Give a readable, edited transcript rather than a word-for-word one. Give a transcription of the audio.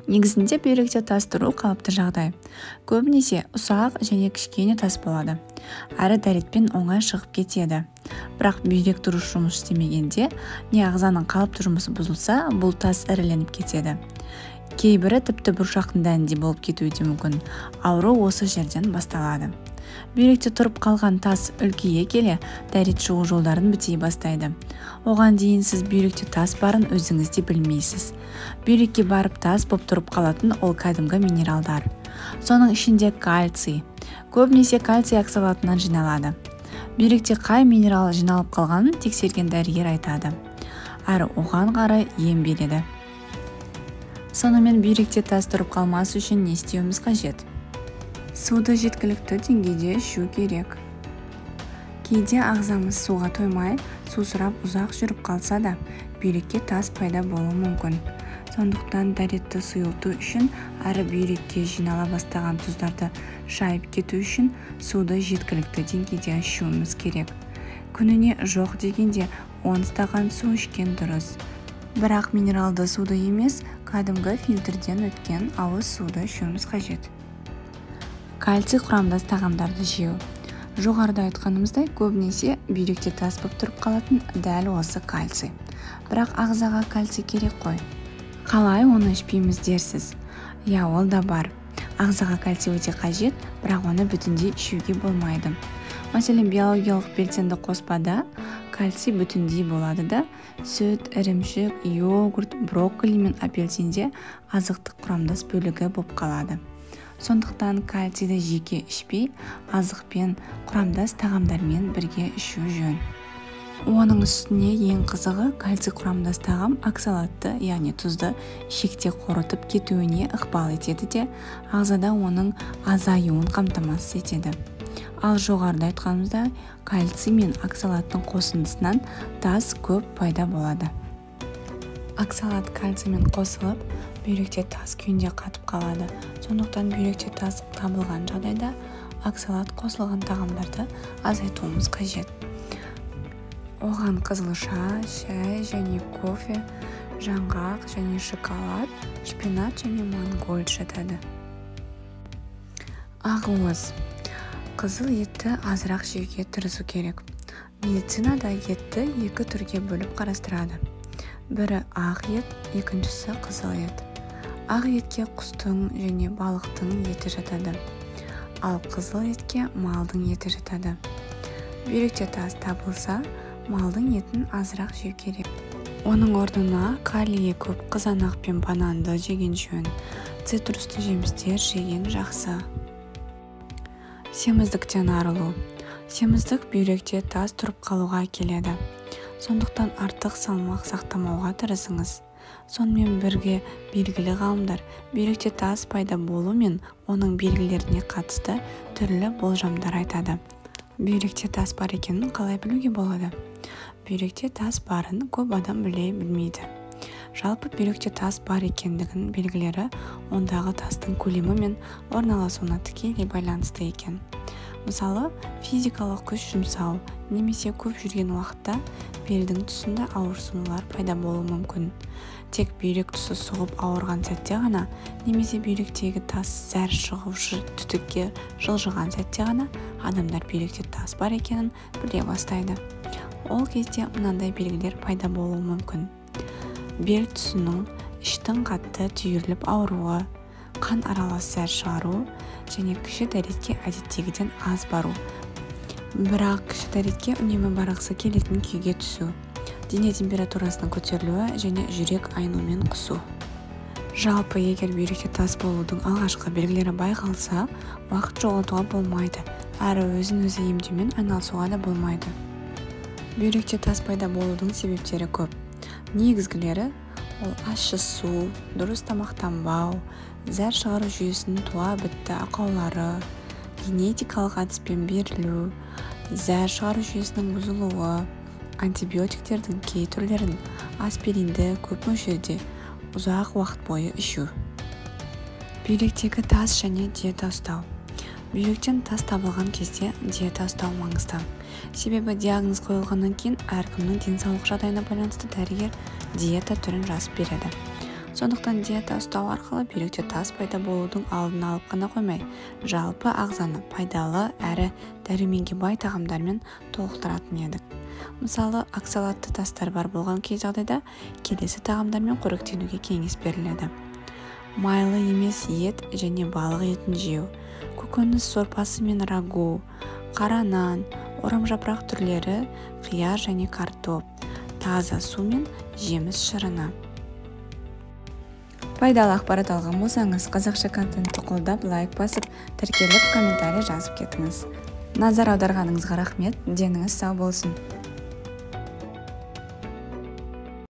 Негізінде бүйректе тас тұру қалыпты жағдай. Көбінесе ұсақ және кішкене тас болады. Әрі дәретпен оңай шығып кетеді. Бірақ бүйрек дұрыс жұмыс істемегенде, не ағзаның қалыпты жұмысы бұзылса, бұл тас іріленіп кетеді. Кейбірі тіпті бұршақтың дәніндей болып кетуі де мүмкін. Ауру осы жерден басталады. Бүйректе тұрып қалған тас үлкейе келе дәрет шығу жолдарын бітей бастайды. Оған дейін сіз бүйректе тас барын өзіңіз де білмейсіз. Бүйрекке барып тас боп тұрып қалатын ол кәдімгі минералдар. Соның ішінде кальций. Көбінесе кальций оксалатынан жиналады. Бүйректе қай минерал жиналып қалғанын тексерген дәрігер айтады. Әрі оған қарай ем береді. Сонымен бүйректе тас тұрып қалмас үшін не істеуіміз қажет? Суды жеткілікті деңгейде ішу керек. Кейде ағзамыз суға тоймай, су сұрап ұзақ жүріп қалса да, бүйрекке тас пайда болуы мүмкін. Сондықтан дәретті сұйылту үшін әрі бүйрекке жинала бастаған тұздарды шайып кету үшін суды жеткілікті деңгейде ішуіміз керек. Күніне жоқ дегенде 10 стақан су ішкен дұрыс. Бірақ минералды суды емес, кәдімгі фильтрден өткен ауыз суды ішуіміз қажет. Кальций құрамдас тағамдарды жеу. Жоғарыда айтқанымыздай, көбінесе бүйректе тас боп тұрып қалатын дәл осы кальций. Бірақ ағзаға кальций керек қой. Қалай оны ішпейміз дерсіз? Иә, ол да бар. Ағзаға кальций өте қажет, бірақ оны бүтіндей ішуге болмайды. Мәселен, биологиялық белсенді қоспада кальций бүтіндей болады да, сүт, ірімшік, йогурт, брокколи мен апельсинде азықтық құрамдас бөлігі боп қалады. Сондықтан кальцийді жеке ішпей, азықпен, құрамдас тағамдармен бірге ішу жөн. Оның үстіне ең қызығы, кальций құрамдас тағам оксалатты, яғни тұзды ішекте қорытып кетуіне ықпал етеді де, ағзада оның азаюын қамтамасыз етеді. Ал жоғарыда айтқанымыздай, кальций мен оксалаттың қосындысынан тас көп пайда болады. Оксалат кальциймен қосылып, бүйректе тас күйінде қатып қалады. Сондықтан бүйректе тас табылған жағдайда оксалат қосылған тағамдарды азайтуымыз қажет. Оған қызылша, шай және кофе, жаңғақ және шоколад, шпинат және мангольд жатады. Ақуыз. Қызыл етті азырақ жеуге тырысу керек. Медицинада етті екі түрге бөліп қарастырады. Бірі ақ ет, екіншісі қызыл ет. Ақ етке құстың және балықтың еті жатады. Ал қызыл етке малдың еті жатады. Бүйректе тас табылса, малдың етін азырақ жеу керек. Оның орнына калийі көп қызанақ пен бананды жеген жөн. Цитрусты жемістер жеген жақсы. Семіздіктен арылу. Семіздік бүйректе тас тұрып қалуға әкеледі. Сондықтан артық салмақ сақтамауға тырысыңыз. Сонымен бірге белгілі ғалымдар бүйректе тас пайда болу мен оның белгілеріне қатысты түрлі болжамдар айтады. Бүйректе тас бар екенін қалай білуге болады? Бүйректе тас барын көп адам біле білмейді. Жалпы бүйректе тас бар екендігінің белгілері ондағы тастың көлемі мен орналасуына тікелей байланысты екен. Мысалы, физикалық күш жұмсау немесе көп жүрген уақытта белдің тұсында ауырсынулар пайда болуы мүмкін. Тек бүйрек тұсы соғып ауырған сәтте ғана немесе бүйректегі тас зәр шығушы түтікке жылжыған сәтте ғана адамдар бүйректе тас бар екенін біле бастайды. Ол кезде мынандай белгілер пайда болуы мүмкін. Бел тұсының іштің қатты түйіріліп ауруы, қан аралас зәр шығару және кіші дәретке әдеттегіден аз бару. Бірақ кіші дәретке үнемі барғысы келетін күйге түсу, дене температурасының көтерілуі және жүрек айнумен құсу. Жалпы, егер бүйректе тас болудың алғашқы белгілері байқалса, уақыт жоғалтуға болмайды, әрі өзін-өзі емдеумен айналысуға да болмайды. Бүйректе тас пайда болудың себептері көп. Негізгілері ол ащы су, дұрыс тамақтанбау, зәр шығару жүйесінің туа бітті ақаулары, генетикалық әдіспен берілу, зәр шығару жүйесінің бұзылуы, антибиотиктердің кей түрлерін, аспиринді көп мөлшерде ұзақ уақыт бойы ішу. Бүйректегі тас және диета ұстау. Бүйректен тас табылған кезде диета ұстау маңызды. Себебі диагноз қойылғаннан кейін әркімнің денсаулық жағдайына байланысты дәрігер диета түрін жазып береді. Сондықтан диета ұстау арқылы бүйректе тас пайда болудың алдын алып қана қоймай, жалпы ағзаны пайдалы әрі дәруменге бай тағамдармен толықтыратын едік. Мысалы, оксалатты тастар бар болған кей жағдайда келесі тағамдармен қоректенуге кеңес беріледі. Майлы емес ет және балық етін жеу, көкөніс сорпасы мен рагу, қара нан, орамжапырақ түрлері, қияр және картоп, таза су мен жеміс шырыны. Пайдалы ақпарат алған болсаңыз, қазақша контентті қолдап, лайк басып, тіркеліп, комментарий жазып кетіңіз. Назар аударғаныңызға рахмет, деніңіз сау болсын.